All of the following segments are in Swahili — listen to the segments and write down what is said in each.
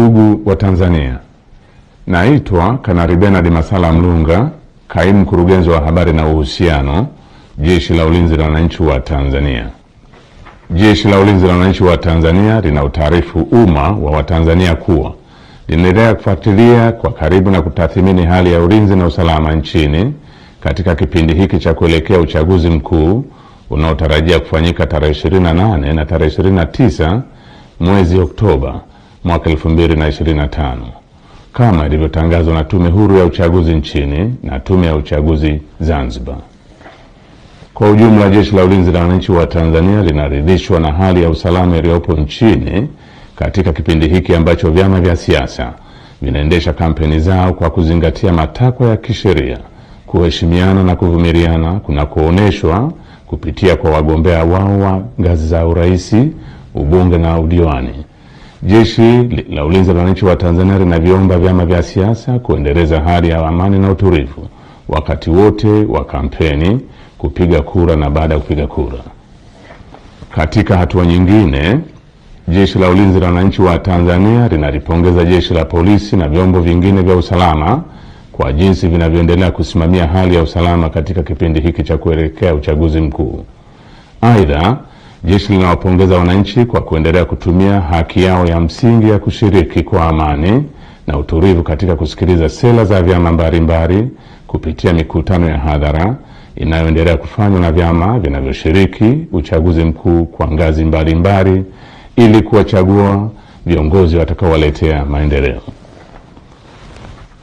Ndugu wa Tanzania, naitwa Kanali Benard Masala Mlunga, kaimu mkurugenzi wa habari na uhusiano, Jeshi la Ulinzi la Wananchi wa Tanzania. Jeshi la Ulinzi la Wananchi wa Tanzania lina utaarifu umma wa Watanzania kuwa linaendelea kufuatilia kwa karibu na kutathmini hali ya ulinzi na usalama nchini katika kipindi hiki cha kuelekea uchaguzi mkuu unaotarajia kufanyika tarehe 28 na tarehe 29 mwezi Oktoba mwaka 2025 kama ilivyotangazwa na Tume Huru ya Uchaguzi nchini na Tume ya Uchaguzi Zanzibar. Kwa ujumla, Jeshi la Ulinzi la Wananchi wa Tanzania linaridhishwa na hali ya usalama iliyopo nchini katika kipindi hiki ambacho vyama vya siasa vinaendesha kampeni zao kwa kuzingatia matakwa ya kisheria, kuheshimiana na kuvumiliana kunakoonyeshwa kupitia kwa wagombea wao wa ngazi za urais, ubunge na udiwani. Jeshi la Ulinzi la Wananchi wa Tanzania linaviomba vyama vya siasa kuendeleza hali ya amani na utulivu wakati wote wa kampeni, kupiga kura na baada ya kupiga kura. Katika hatua nyingine, Jeshi la Ulinzi la Wananchi wa Tanzania linalipongeza Jeshi la Polisi na vyombo vingine vya usalama kwa jinsi vinavyoendelea kusimamia hali ya usalama katika kipindi hiki cha kuelekea uchaguzi mkuu. Aidha, jeshi linawapongeza wananchi kwa kuendelea kutumia haki yao ya msingi ya kushiriki kwa amani na utulivu katika kusikiliza sera za vyama mbalimbali kupitia mikutano ya hadhara inayoendelea kufanywa na vyama vinavyoshiriki uchaguzi mkuu kwa ngazi mbalimbali ili kuwachagua viongozi watakaowaletea maendeleo.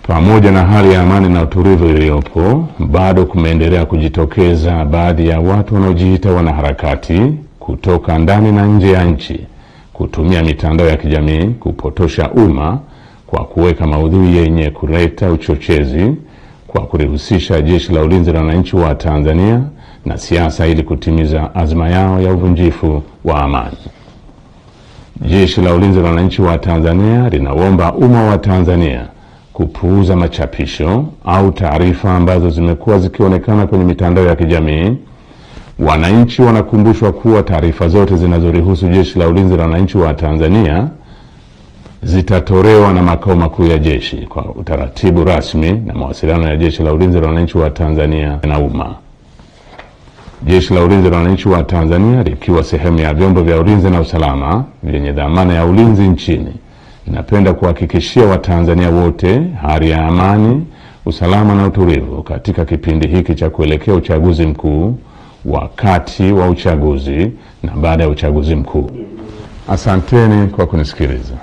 Pamoja na hali ya amani na utulivu iliyopo, bado kumeendelea kujitokeza baadhi ya watu wanaojiita wanaharakati kutoka ndani na nje ya nchi kutumia mitandao ya kijamii kupotosha umma kwa kuweka maudhui yenye kuleta uchochezi kwa kulihusisha Jeshi la Ulinzi la Wananchi wa Tanzania na siasa ili kutimiza azma yao ya uvunjifu wa amani. Jeshi la Ulinzi la Wananchi wa Tanzania linaomba umma wa Tanzania kupuuza machapisho au taarifa ambazo zimekuwa zikionekana kwenye mitandao ya kijamii. Wananchi wanakumbushwa kuwa taarifa zote zinazolihusu Jeshi la Ulinzi la Wananchi wa Tanzania zitatolewa na makao makuu ya jeshi kwa utaratibu rasmi na mawasiliano ya Jeshi la Ulinzi la Wananchi wa Tanzania na umma. Jeshi la Ulinzi la Wananchi wa Tanzania likiwa sehemu ya vyombo vya ulinzi na usalama vyenye dhamana ya ulinzi nchini, linapenda kuhakikishia Watanzania wote hali ya amani, usalama na utulivu katika kipindi hiki cha kuelekea uchaguzi mkuu, wakati wa uchaguzi na baada ya uchaguzi mkuu. Asanteni kwa kunisikiliza.